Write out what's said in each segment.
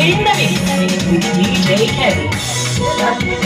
In the mix with DJ Kevin.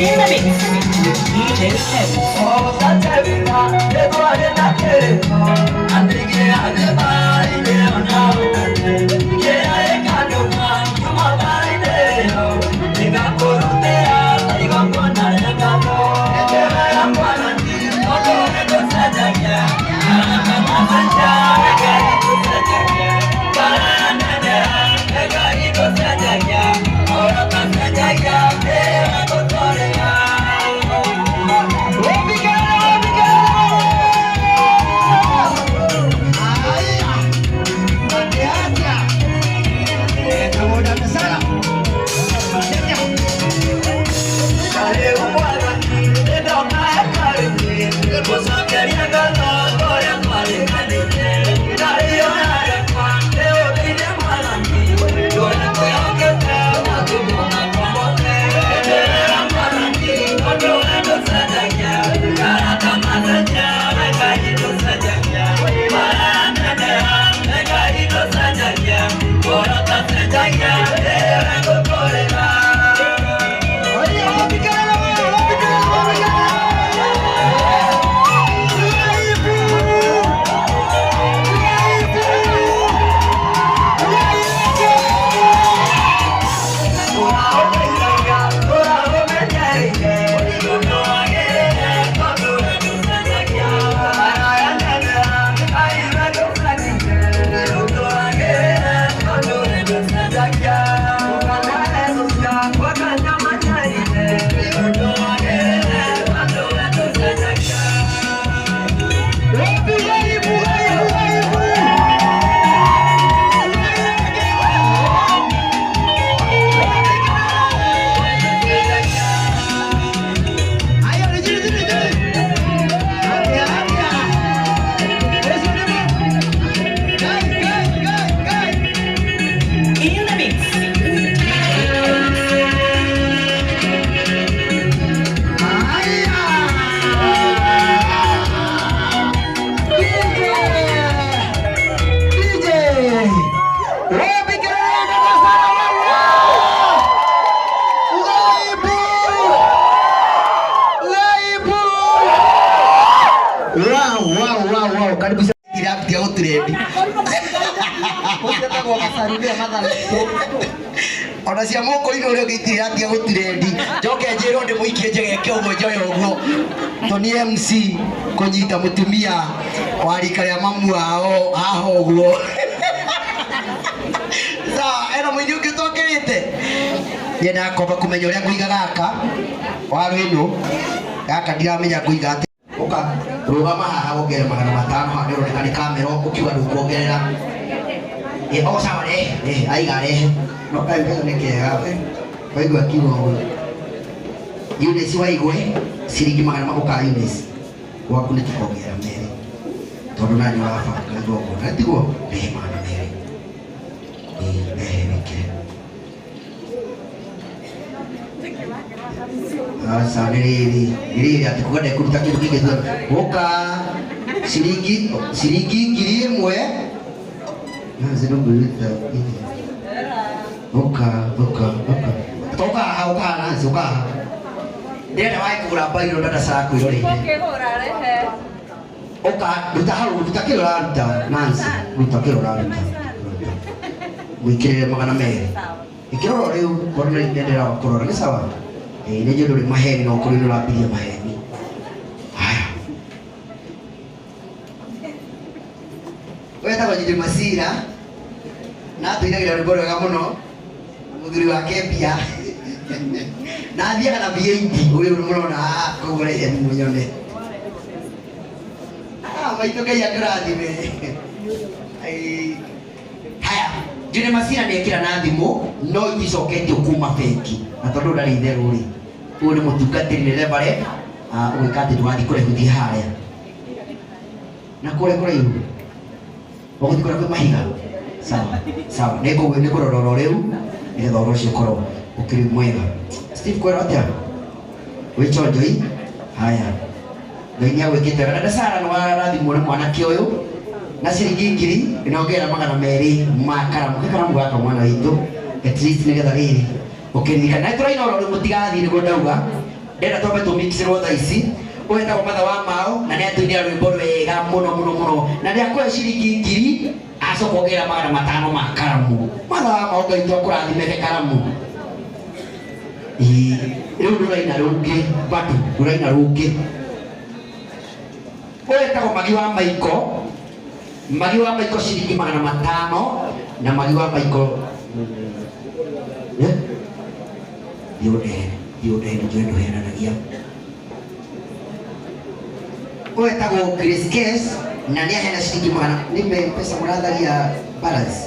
In the mix with DJ Kevin. In the mix with DJ Kevin. Karibu iratia gũtirendi ona cia mũkũinĩ ũrĩa ũngĩ itiratia gũtirendi njoke njĩrwo ndĩmũikie njegeke ũguo njoe ũguo Tony MC kũnyita mũtumia wa rika rĩa mamu wao haha ũguo. Sawa, ena mũini ũngĩ tokĩrĩte nyendaga kwamba kũmenya ũrĩa ngũiga gaka waru ĩno gaka ndiramenya ngũiga atĩa. Ũka rũgama haha wongerere 500 haha nĩũroneka nĩ kamera ũkiuga ndũkuongerera. O sawa rehe rehe aiga rehe no kaĩ mbeca nĩ kega we waigua akiuga ũguo. Eunice waigue ciringi magana ũka Eunice gwaku nĩ tũkongerera merĩ tondũ nani wabanga igongona tiguo rehe 200. Ĩĩ rehe wĩkĩre. Aca nĩ rĩrĩ nĩ rĩrĩ atĩ kuga ndekũruta kĩndũ kĩngĩ thutha ũka ciringi 1000 nazi ndũngĩruta ũka ũka ũka toka haha ũka haha Nancy ũka haha ndĩrenda wae kũgũra mbairũ ndanda kwĩroreire ũka ruta hau ruta kĩrĩa ũraruta Nancy ruta kĩrĩa ũraruta mwĩkĩrĩre 200 ĩkĩrora rĩu korwo nĩ ndĩrenda kũrora nĩ sawa. Ĩĩ nĩ njũĩ ndũrĩ maheni no kũrĩ nĩ ũrambirie maheni. Haya wetagwo Njiri Masira na atũinagĩra rwĩmbo rwega mũno mũthuri wake mbia na Na athiaga na V8 ũyũ mũrona haha koguo reke mũnyone. Ah, maitũ Ngai akũrathime. Ai. Haya, June Masira nĩ ekĩra na thimũ no iticoketio kuma bengi na tondũ ndarĩ itherũ rĩ, ũyũ nĩ mũtungatĩri nĩ reverend, ũgwĩka atĩ ndũgathiĩ kũraihu thiĩ harĩa na kũrĩa kũraihu ũgũthiĩ kũrĩa kwĩ mahiga. Sawa sawa, nĩngũrora oro rĩu nĩgetha ũhoro ũcio ũkorwo ũkĩrĩ mwega. Steve, kwĩrwo atĩa? Wĩ chonjoi? Haya, Ngai nĩ agwĩkĩte wega. Na Sara nĩ warathimwo nĩ mwanake ũyũ na ciringi 2,200 ma karamu. Ke karamu gaka mwana witũ at least nĩgetha rĩrĩ ũkĩririkana. Na tũraina oro rĩu, mũtigathiĩ nĩguo ndauga. Ndenda twambe tũmixĩrwo thaa ici. Ũyũ etagwo Matha wa Mao na nĩ atũinĩra rwĩmbo rwega mũno mũno mũno na nĩ akũhe ciringi 1,000 acoka ongerera 500 ma karamu. Matha wa Mao, Ngai twakũrathime ke karamu. Ĩĩ, rĩu ndũraina rũngĩ bado ndũraina rũngĩ. Ũyũ etagwo Magi wa Maiko. Magi wa Maiko ciringi 500 na Magi wa Maiko. Eh? Thiĩ ũndehere, thiĩ ũndehere, njũĩ ndũheananagia. Ũyũ etagwo Grace Kes na nĩ aheana ciringi magana nĩ pesa mũratharia balance.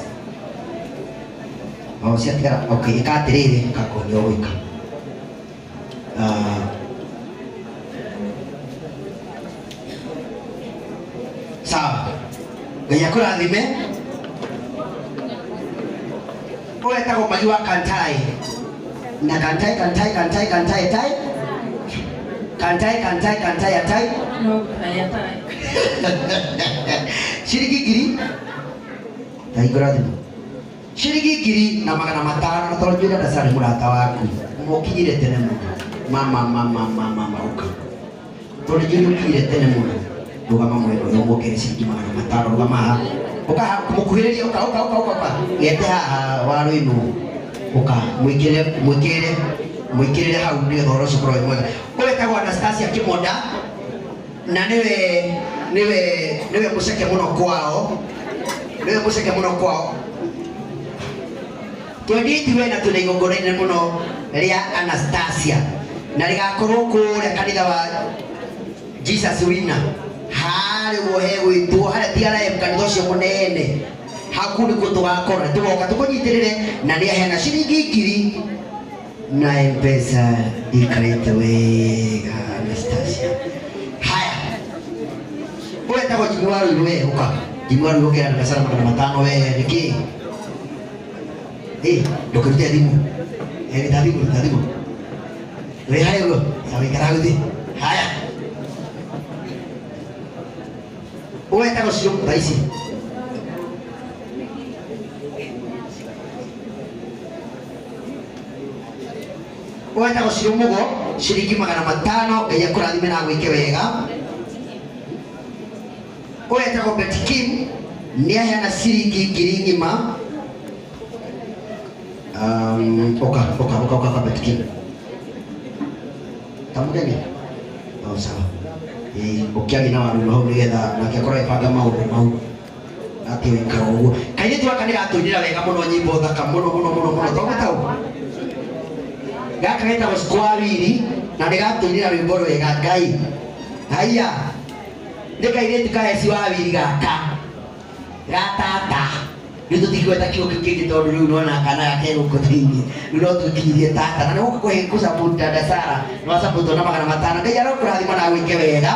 O ciatigara. Okay, ĩka atĩrĩrĩ, kakuonia ũgwĩka. Ah, sawa, Ngai akũrathime. Ũyũ etagwo Magi wa Kantai na Kantai Kantai Kantai Kantai tai Kantai Kantai Kantai atai ciringi 1,000 tahingũra thimũ ciringi 1,500 na tondũ njũĩ ndacari mũrata waku mũkinyire tene mũno mama mama mama mama ũka tondũ njũĩ ũkinyire tene mũno rũgama mwena ũyũ ũmwongerere ciringi 500. Rũgama haha, ũka haha mũkuhĩrĩrie, ũka ũka ũka ũka ũka gete haha waru ĩno, ũka mwĩkĩrĩre mwĩkĩrĩre mwĩkĩrĩre hau nĩgetha ũhoro ũcio ũkorwo wĩ mwega. Ũyũ etagwo Anastasia Kĩmonda na nĩwe mũceke mũno kwao, nĩwe mũceke mũno kwao. 28 wena twĩna igongona inene mũno rĩa Anastasia na rĩgakorwo kũrĩa kanitha wa Jesus Winner harĩa ũguo hegwĩtwo harĩa TRM kanitha ũcio mũnene haku nĩkuo tũgakorwo tũgoka tũkũnyitĩrĩre na nĩ aheana ciringi 1,000 na M-Pesa ikarĩte wega Anastasia. Haya, ũyũ etagwo Jimmy wa Ruiru. We ũka Jimmy wa Ruiru ũkĩra na biacara 500 we nĩkĩ? Eh, ndũkĩrute thimũ. Eh, ruta thimũ, ruta thimũ. Wĩ harĩa ũguo sawa, ikara hau thĩ. Haya, ũyũ etagwo Ciro thaa ici. Ũyũ etagwo Ciro Mũgo ciringi 500. Ngai akũrathime na agwĩke wega. Ũyũ etagwo Betty Kim nĩ aheana ciringi 1,000 ng'ima. Ũka ũka ũka ũka Betty Kim tamũgeni. Oh, sawa. Ĩĩ, ũkĩaria na waru hau nĩgetha nake akorwo agĩbanga maũndũ mau atĩ ũikara ũguo. Kairĩtu gaka nĩ gatũinĩra wega mũno nyĩmbo thaka mũno mũno mũno mũno tondũ gaka getagwo Squawiri na nĩ gatũinĩra rwĩmbo rwega. Ngai haiya, nĩ kairĩtu ka eci wawiri gaka gatata. Rĩu tũtingĩgweta kiugo kĩu kĩngĩ tondũ rĩu nona kana gake gũkũ thĩinĩ rĩu no twĩkinyirie tata na nĩ gũka kũhe kũsupport dada Sara nĩ wasupport na 500. Ngai arokũrathima na agwĩke wega.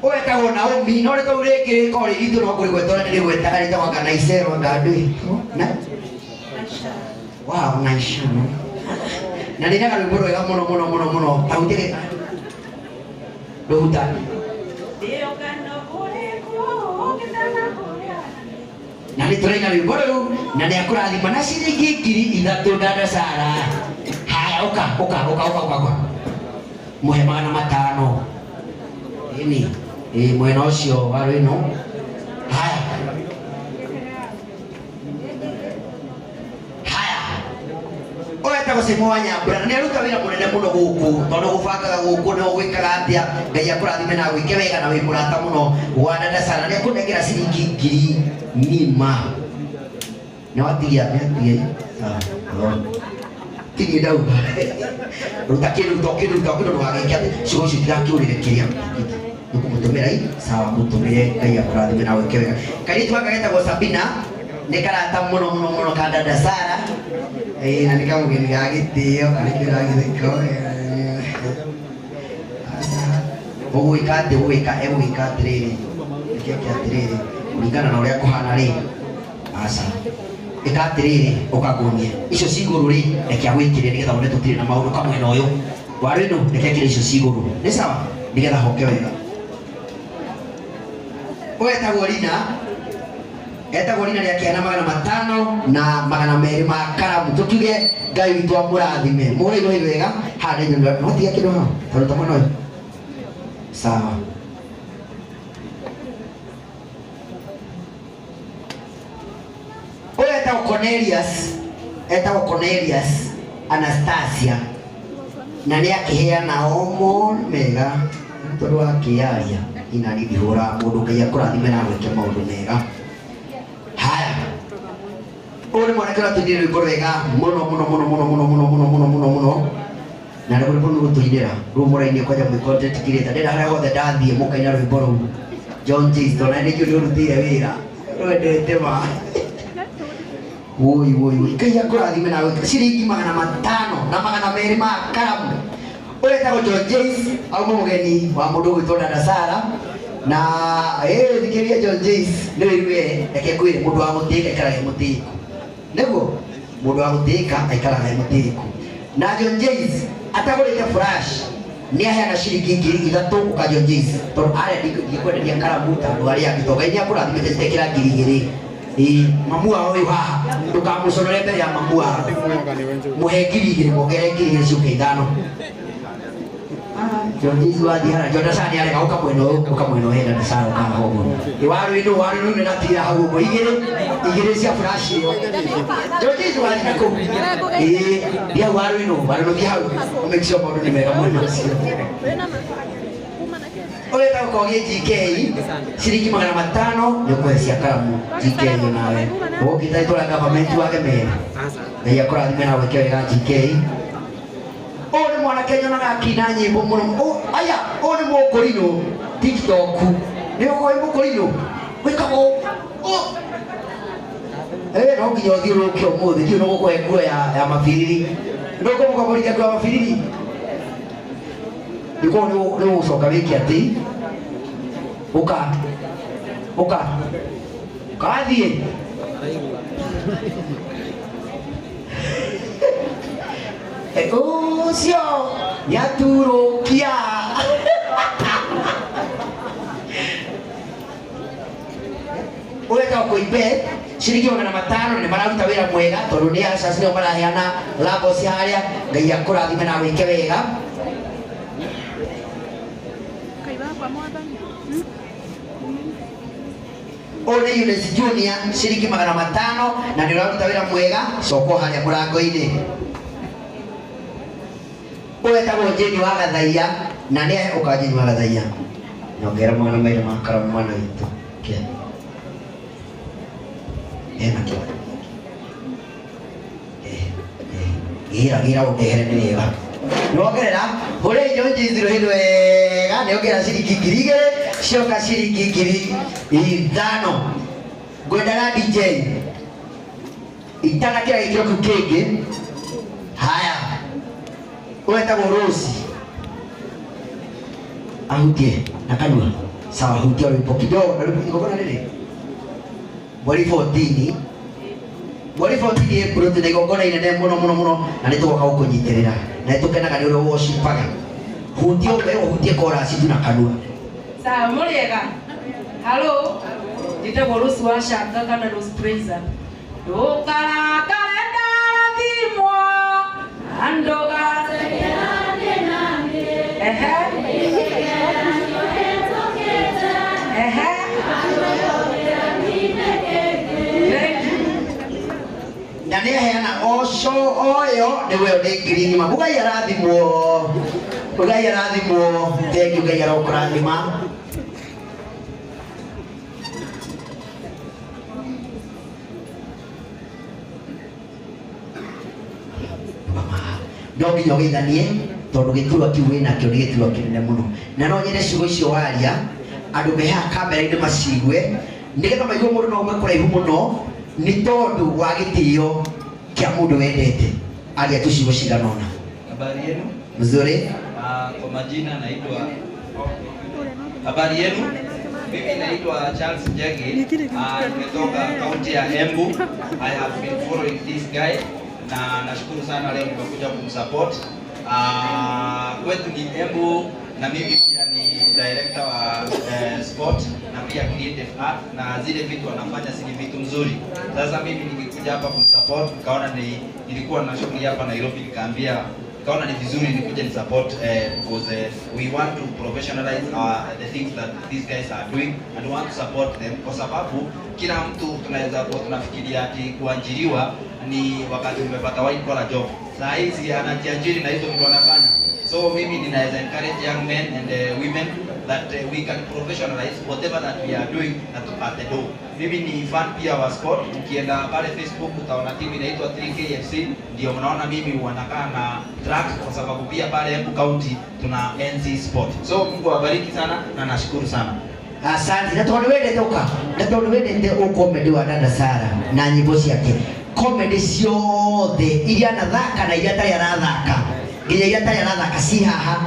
Ũyũ etagwo Naomi no rĩtwa rĩu rĩngĩ rĩkorwo rĩ ritũ no kũrĩgweta ũrĩa ndĩrĩgwetaga rĩtagwo anga Naicero anga ndũĩ na wow Naisha na nĩinaga rwĩmbo rwega mũno mũno mũno mũno tahutie ndũhuta. Na nĩ tũraina rwĩmbo rũu na nĩ akũrathima na ciringi 3,000 dada Sara. Haya, ũka ũka ũka ũka ũka ũka mũhe 500 ĩni ĩ mwena ũcio wa rwĩno. Haya haya, ũyũ etagwo Simon wa Nyambura na nĩ aruta wĩra mũnene mũno gũkũ tondũ gũbangaga gũkũ nĩ ũgwĩkaga atĩa. Ngai akũrathime na agwĩke wega na wĩ mũrata mũno wa dada Sara. Nĩ akũnengera ciringi 1,000 ng'ima. Nĩ watigia nĩ atigia. Sawa. Tini ndauga ruta kindu to kindu to kindu ndugagĩke atĩ ciugo icio itirakĩũrĩre kĩrĩa nĩkũmũtũmĩra i sawa mũtũmĩre Ngai akũrathime na wĩke wega. Kairĩtu gaka getagwo Sabina nĩ karata mũno mũno mũno ka dada Sara na nĩ kamũgeni ga gĩtĩo karĩ kĩragĩtheko ũgwĩka atĩ ũgwĩka egwĩka atĩrĩrĩ nĩkĩoke atĩrĩrĩ kũringana na ũrĩa kũhana rĩ aca ĩka atĩrĩrĩ ũkaguonie icio ci igũrũ rĩ reke agwĩkĩre nĩgetha wone tũtirĩ na maũndũ kamwena ũyũ warĩ ĩno reke ekĩre icio ci igũrũ nĩ sawa nĩgetha hoke wega. Ũyũ etagwo Rina etagwo Rina nĩakĩheana 500 na 200 ma karamu tũkiuge Ngai witũ amũrathime mũrĩ ino wega haha nĩ nyũmba no tiga kĩndũ haha tondũ ta mwena ũyũ sawa. Ũyũ etagwo Cornelius Anastasia na nĩ akĩheana omo mega tondũ wa kĩaria ina nĩ ndihũra mũndũ Ngai akũrathime na gwĩke maũndũ mega. Haya ũyũ nĩ mwanake ũratũinĩra rwĩmbo rwega mũno mũno mũno mũno mũno mũno mũno mũno mũno mũno na rĩu rwĩmbo rũgũtũinĩra rũu mũraini kwanja mwĩ content creator ndĩrenda harĩa hothe ndathiĩ mũkaina rwĩmbo rũu John Jason na nĩnjũĩ nĩ ũrutĩire wĩra rwendete ma woi woi woi Ngai akũrathime na gwĩka ciringi 500 na 200 ma karamu. Ũyũ etagwo John Jace auma mũgeni wa mũndũ ũgwĩtwo dada Sara na thikĩrĩria John Jace nĩ wĩigue reke ngwĩre mũndũ wa gũtĩĩka aikaraga e mũtĩĩku nĩguo mũndũ wa gũtĩĩka aikaraga e mũtĩĩku na John Jace atagũrĩte flash nĩ aheana ciringi 3,000 ũka John Jace tondũ arĩa ndikwenderia karamu ta andũ arĩa angĩ tondũ Ngai nĩ akũrathimĩte citekĩra 2,000 mamu wao ũyũ haha ndũkamũconore mbere ya mamu wao mũhe 2,000 muongerere 2,000 ciũke 5. John Jace wathiĩ harĩa John Sara nĩ arega ũka mwena ũyũ ũka mwena ũyũ dada Sara ũka haha ũguo waru ĩno nĩ ndatigĩra hau ũguo igĩrĩ cia flash ĩyo John Jace wathiĩ na kũu thiĩ hau waru ĩno thiĩ hau make sure maũndũ nĩ mega mwena ũcio. Ũyũ etagwo Kogi GK ciringi 500 nĩ ũkũhe cia karamu GK nawe ũgũkĩta itũra government wage mera Ngai akũrathime na gwĩke wega GK. Ũyũ nĩ mwanake nyonaga akĩina nyĩmbo mũno aya ũyũ nĩ mũkũrinũ TikTok nĩ ũkoĩ mũkũrinũ wĩkagwo no nginya ũthiũrũrũke ũmũthĩ ndiũĩ nĩ gũkũhe nguo ya mabiriri nĩ ũkũmũkomborithia nguo ya mabiriri nĩkorwo nĩ ũgũcoka wĩke atĩ ũka ũka ũkathiĩ ũcio nĩaturũkia ũyũ etagwo Koimbet ciringi 500 nĩ mararuta wĩra mwega tondũ nĩ ushers nĩo maraheana labels harĩa Ngai akũrathime na wĩke wega. Ũyũ nĩ Eunice Junior ciringi 500 na nĩ ũraruta wĩra mwega coko harĩa mũrango-inĩ. Ũyũ etagwo Jane wa Gathaia na nĩ ũka Jane wa Gathaia nyongera 200 ma karamu mwana witũ kĩa ena kĩa gĩra gĩra ũndehere nĩ wega nĩwongerera hũrĩ John Jace rũhĩ rwega nĩongerera ciringi 2,000 cioka ciringi 5,000 ngwendaga DJ itanakĩra gĩkĩro kĩu kĩngĩ. Haya ũyũ etagwo Rose ahutie na kanua sawa hutia rwĩmbo kidogo na rwĩmbo igongona rĩrĩ mweri 14 mweri 14 April twĩna igongona inene mũno mũno mũno na nĩ tũgoka gũkũnyitĩrĩra na nĩ tũkenaga nĩ ũrĩa worshipaga hutie ũhutie chorus tu na kanua. Sawa mũrĩega halo njĩtagwo Rose wa Shanga kana Rose Praiser ndũkarakare ndarathimwo ehe ehe na nĩ aheana oco oyo nĩwe nĩ 1,000 Ngai arathimwo Ngai arathimwo thank you Ngai arokũrathima. Mama. No nginya ũgeithanie tondũ gĩturwa kĩu wĩnakĩo nĩ gĩturwa kĩnene mũno. Na no nyende ciugo icio waria andũ me haha kamera-inĩ maciigue nĩgetha maigue mũndũ no aume kũraihu mũno nĩ tondũ wa gĩtĩo kĩa mũndũ wendete. Aria tu ciugo cigana ũna. Habari yenu? Mzuri. Kwa majina naitwa Habari yenu? Mimi naitwa Charles Njagi. Nimetoka kaunti ya Embu. I have been following this guy na nashukuru sana leo nimekuja kumsupport. Kwetu ni Embu na mimi pia ni director wa sport na pia creative art, na zile vitu anafanya si ni vitu mzuri. Sasa mimi nikikuja hapa kumsupport, nikaona ni nilikuwa na shughuli hapa Nairobi, nikaambia nikaona ni vizuri nikuje ni support because we want to professionalize the things that these guys are doing and we want to support them, kwa sababu kila mtu tunaweza kuwa tunafikiria ati kuajiriwa ni wakati umepata white collar job. Saa hizi anajiajiri na hizo vitu anafanya. So mimi ninaweza encourage young men and women that we can professionalize whatever that we are doing na tupate do. Mimi ni fan pia wa sport. Ukienda pale Facebook utaona timu inaitwa 3KFC, ndio mnaona mimi wanakaa na track, kwa sababu pia pale Embu County tuna NC Sport. So Mungu awabariki sana na nashukuru sana. Asante. Na tondu wendete uka, na tondu wendete ukomedy wa dada Sara na nyimbo ciake, comedy ciothe iria anathaka na iria atarĩ arathaka, nginya iria atarĩ arathaka ci haha.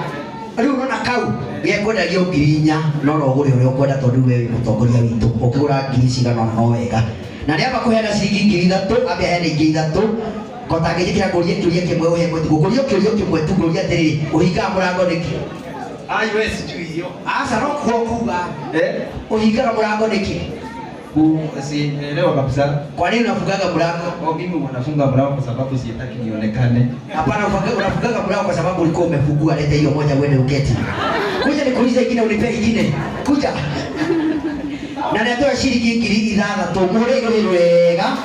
Rĩu ũrona kau gekwendagio 4,000, no no ũgũre ũrĩa ũkwenda tondũ we wĩ mũtongoria witũ, ũkĩgũra ngiri cigana ũna no wega. Na nĩamba kũheana ciringi 3,000, ambe aheane 3,000. Kota ngĩnjĩkĩra ngũrie kĩũria kĩmwe ũhe mwe tu, ngũkũria kĩũria kĩmwe tu, ngũria atĩrĩrĩ, ũhingaga mũrango nĩkĩ? Ai, we sijui hiyo. Aca, no kuo kuga. Eh? Ũhingaga mũrango nĩkĩ? Sielewa kabisa. Kwa nini unafungaga mlango? Oh, mimi wanafunga mlango kwa sababu sitaki nionekane. Hapana, unafungaga mlango kwa sababu ulikuwa umefungua. Leta hiyo moja uende uketi. Kuja nikuulize ingine, unipe ingine. Kuja. Na natoa shilingi 6,000. Muhure igũrũ wega.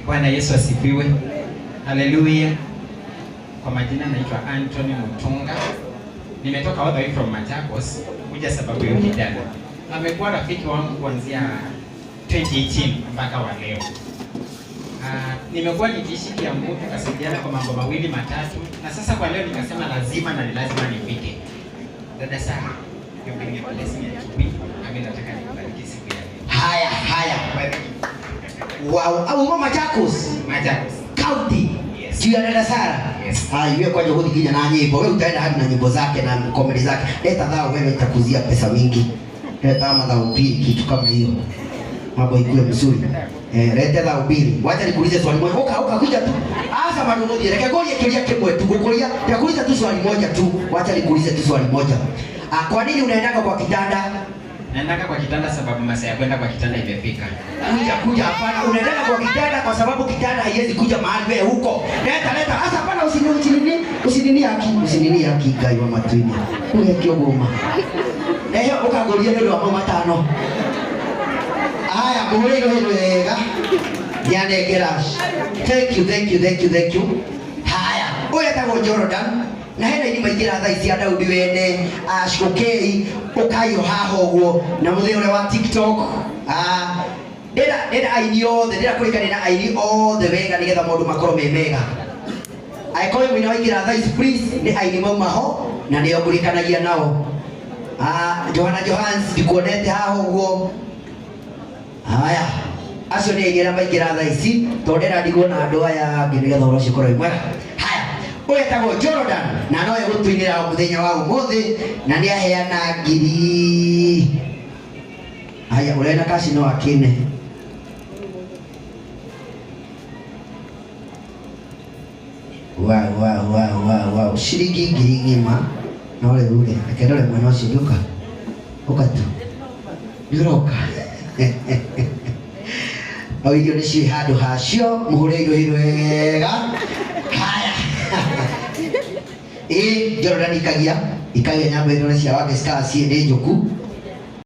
Bwana Yesu asifiwe. Haleluya. Kwa majina naitwa Anthony Mutunga. Nimetoka all the way from Machakos kuja sababu ya kijana. Amekuwa rafiki wangu kuanzia 2018 mpaka wa leo. Nimekuwa nikiishi Kiambu, tukasaidiana kwa mambo mawili matatu, na sasa kwa leo nikasema lazima na ni lazima nifike. Dada Sara, you've been a blessing to me. Nami nataka nikubariki siku ya leo. Haya, haya. Wow, au mama Machakos? Machakos. County. Yes. Juu ya dada Sara. Yes. Haya, yeye kwa juhudi kinya na nyimbo. Wewe utaenda hadi na nyimbo zake na comedy zake. Leta dhao wewe, itakuzia pesa mingi. Leta kama dhao mbili, kitu kama hiyo. Mambo ikuwe mzuri. Leta dhao mbili. Wacha nikuulize swali moja. Oka, oka, kuja tu. Asa bado ngoja. Reke ngoja kiulia kimwe tu. Kukulia. Nitakuuliza tu swali moja tu. Wacha nikuulize tu swali moja. Kwa nini unaendaka kwa kitanda? Naendaka kwa kitanda sababu masaa ya kwenda kwa kitanda imefika. Kuja, kuja, hapana. Unaendaka kwa kitanda kwa sababu kitanda haiwezi kuja mahali wewe huko. Leta, leta. Sasa hapana, usinini, usinini haki, usinini haki Ngai wa matuini. Kuya kiogoma. Leo ukaguria ndio wa matano. Haya, muhure hilo wega. Nyanengera. Thank you, thank you, thank you, thank you. Haya, ũyũ etagwo Jordan. Na hena ini maingĩra thaa ici Daudi wene, Ashokei, ũkaiyũ haha ũguo, na mũthĩ ũrĩa wa TikTok. Ndĩra aini othe, ndĩra kũrĩkanĩra na aini othe wega nĩgetha maũndũ makorwo me mega. Angĩkorwo wĩ mũini waingĩra thaa ici, please, nĩ aini mauma ho, na nĩo ngũrĩkanagia nao. Johana Johans, ndikuonete haha ũguo. Haya, acio nĩ aini arĩa maingĩra thaa ici, tondũ ndĩra ndigwo na andũ aya angĩ nĩgetha ũhoro ũcio ũkorwo wĩ mwega. Haya, ũyũ etagwo Jordan, na nowe gũtũinĩra mũthenya wa ũmũthĩ, na nĩ aheana ngiri. Haya, ũrĩa kaci no akĩne. Wow, wow, wow, wow, wow. Shilingi ngiri ng'ima. No rĩu rĩ, reke ndore mwena ũcio, ũka. Ũka tu. Nĩũroka. O irio nĩ ciĩ handũ hacio, mũhũre irio hilo wega. Haya. Ĩ, Jordan ikagia, ikagia nyambo ĩno cia wake cikaga ciĩ nĩ njũku.